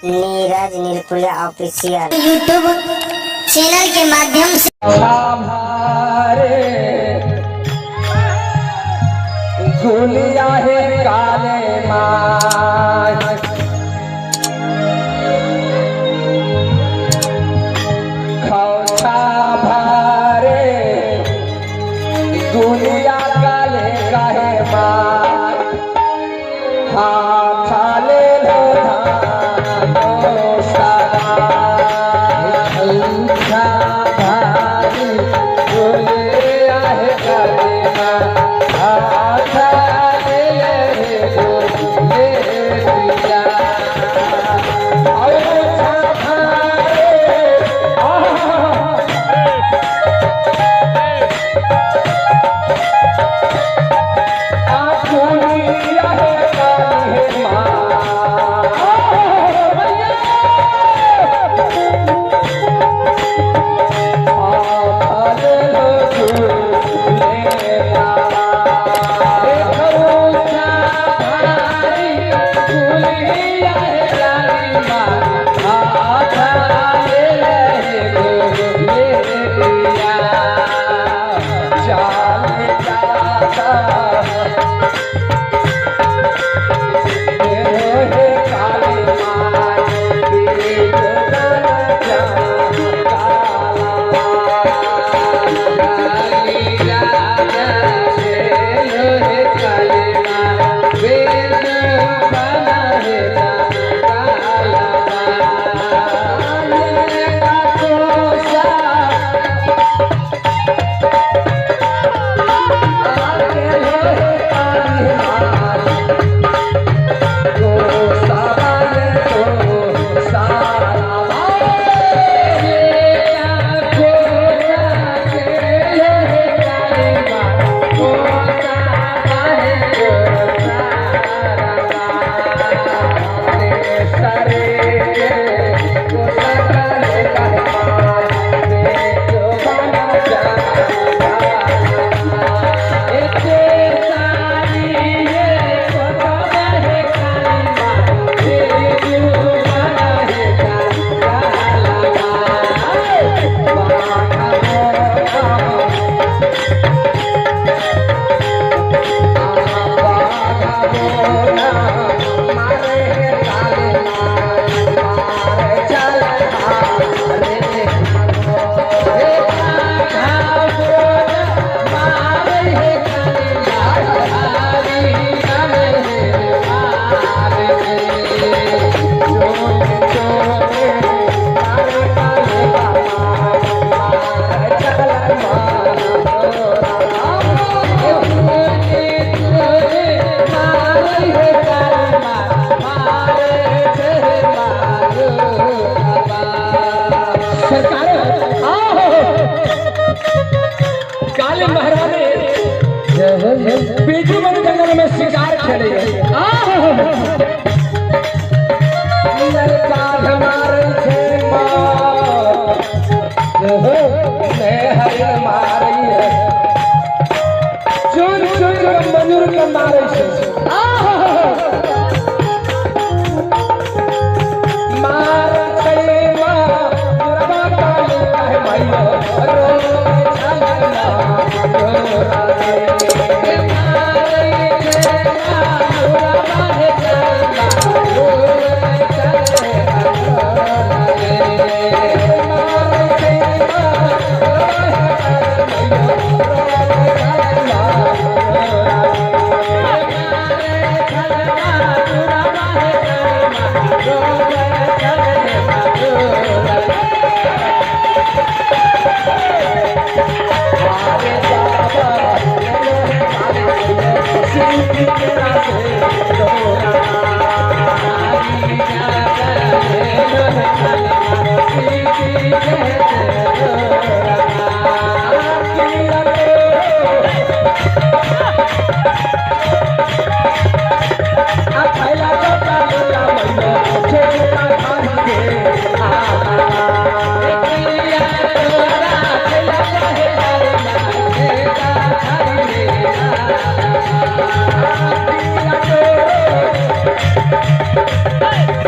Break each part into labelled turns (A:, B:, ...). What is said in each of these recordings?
A: Neeraj Nilpuria official
B: YouTube channel के माध्यम से
C: गुलिया है काले माय खौछा भारे गुलिया काले काहे माय हाथ ले लो खौछा भारे गुलिया है काले माय काले महाराज बीजू वन जंगल में शिकार खेले चुन चुन मजूर के मारे
D: Hey!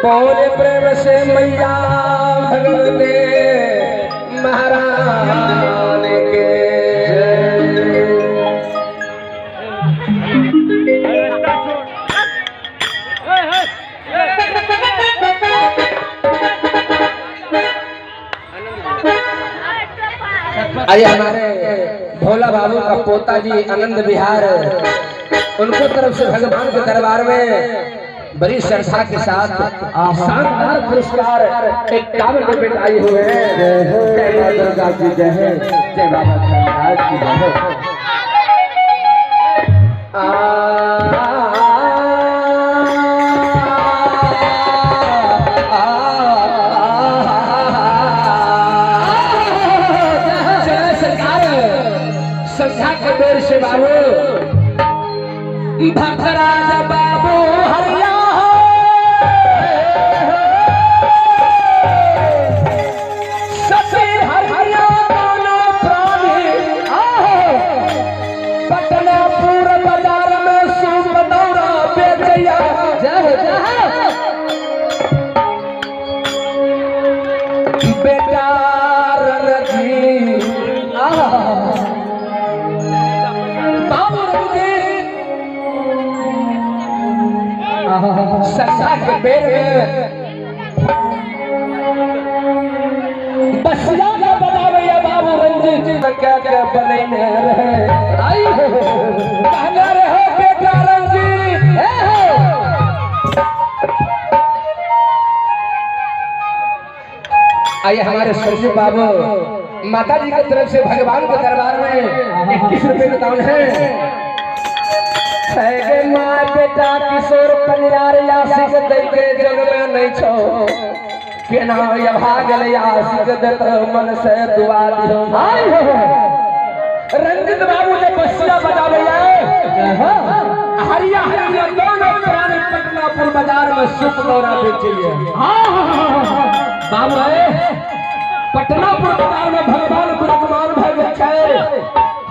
C: बोले प्रेम से मैया भगवते महारानी के। आइए हमारे भोला बाबू का पोता जी आनंद विहार, उनको तरफ से भगवान के दरबार में बड़ी श्रद्धा के साथ शानदार पुरस्कार 51 रुपए आए हुए हैं। जय मां दुर्गा की जय है, जय बाबा धर्मराज की जय हो। जय सरकार संध्या के बेर से बाबू भक्तराज बाबू हरिया बेटा रणजीत बाबू रणजीत ससा के बेर में बसिया का बनावे बाबू रणजीत क्या क्या बनैने रहे आई हो कहना रहे बेटा रणजीत हो। आइए हमारे संजीव बाबू माता जी की तरफ से भगवान के दरबार में 21 रुपए का दान है। माँ बेटा किशोर कन्यार आशिक दे के जग में नहीं छो केना भागल आशिक देत मन से दुआ दियो। आई हो रंजित बाबू जे बसिया बजावे हरिया हरिया दोनों प्राणी पटनापुर बाजार में सुप दौरा बेचिए। बाबू पटनापुर बाजार में भगवान विराजमान भऽ गेल छै,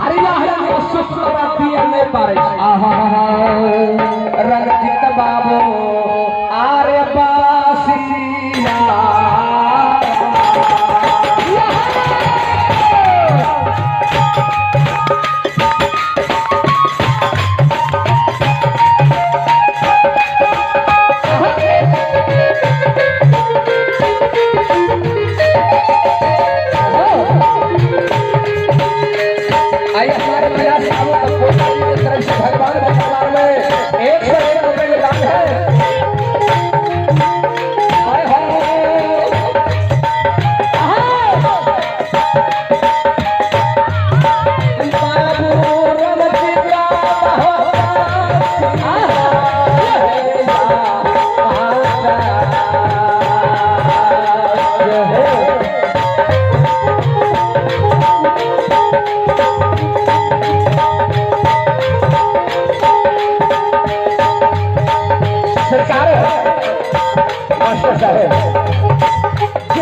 C: हरिया हरिया सुप दौरा पिए नहि पारै छै। रंजित बाबू आरे बासिया आइए हमारे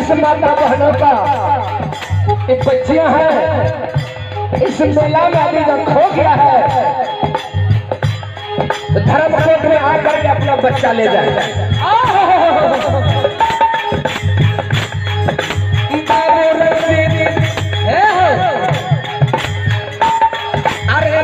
C: जिस माता बहनों का एक बच्चियां हैं इस मेला में अभी जब खो गया है तो धर्मकोट में आकर के अपना बच्चा ले जाए। अरे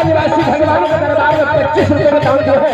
C: निवासी भगवान के दरबार में 25 रुपए में दान जो है।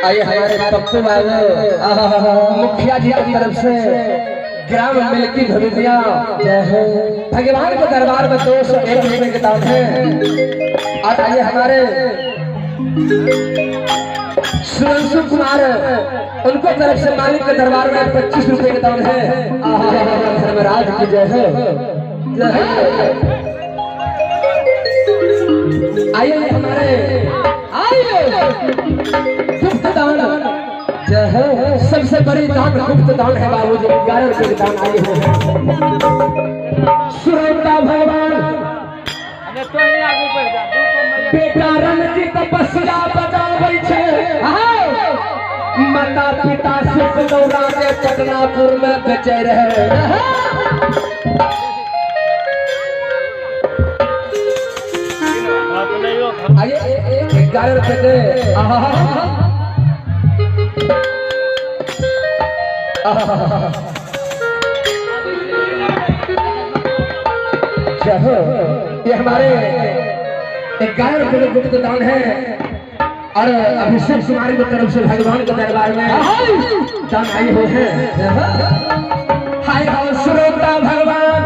C: आइए हमारे पप्पू बाबू मुखिया जी की तरफ से ग्राम मिल्की भविया भगवान के दरबार में 201 रुपए के दाम है। और आइए हमारे सुरंशु कुमार उनको तरफ से मालिक के दरबार में 25 रुपए के दाम है। धर्मराज की जय हो। आइए हमारे आइए गुप्त दान जय हो। सबसे बड़ी दान गुप्त दान है बाबूजी, 11 रुपए के दान आए हुए हैं। सुरता भगवान बेटा रणजीत बसिया बजाबै छै, माता पिता सुख दौरा के पटनापुर में बेचे रहे। आइए 11 रुपए दे। ये हमारे 11 रुपए के गुप्त दान है और अभिषेक कुमारी की तरफ से भगवान के दरबार में दान आई हुए हैं। हाय हाय श्रोता भगवान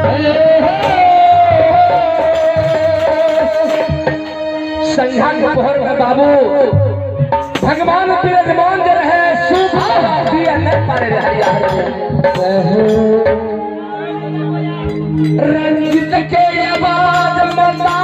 C: संध्या के पहर में बाबू भगवान विराजमान जो रहे सुख नहीं पारे रंजित के आवाज मता।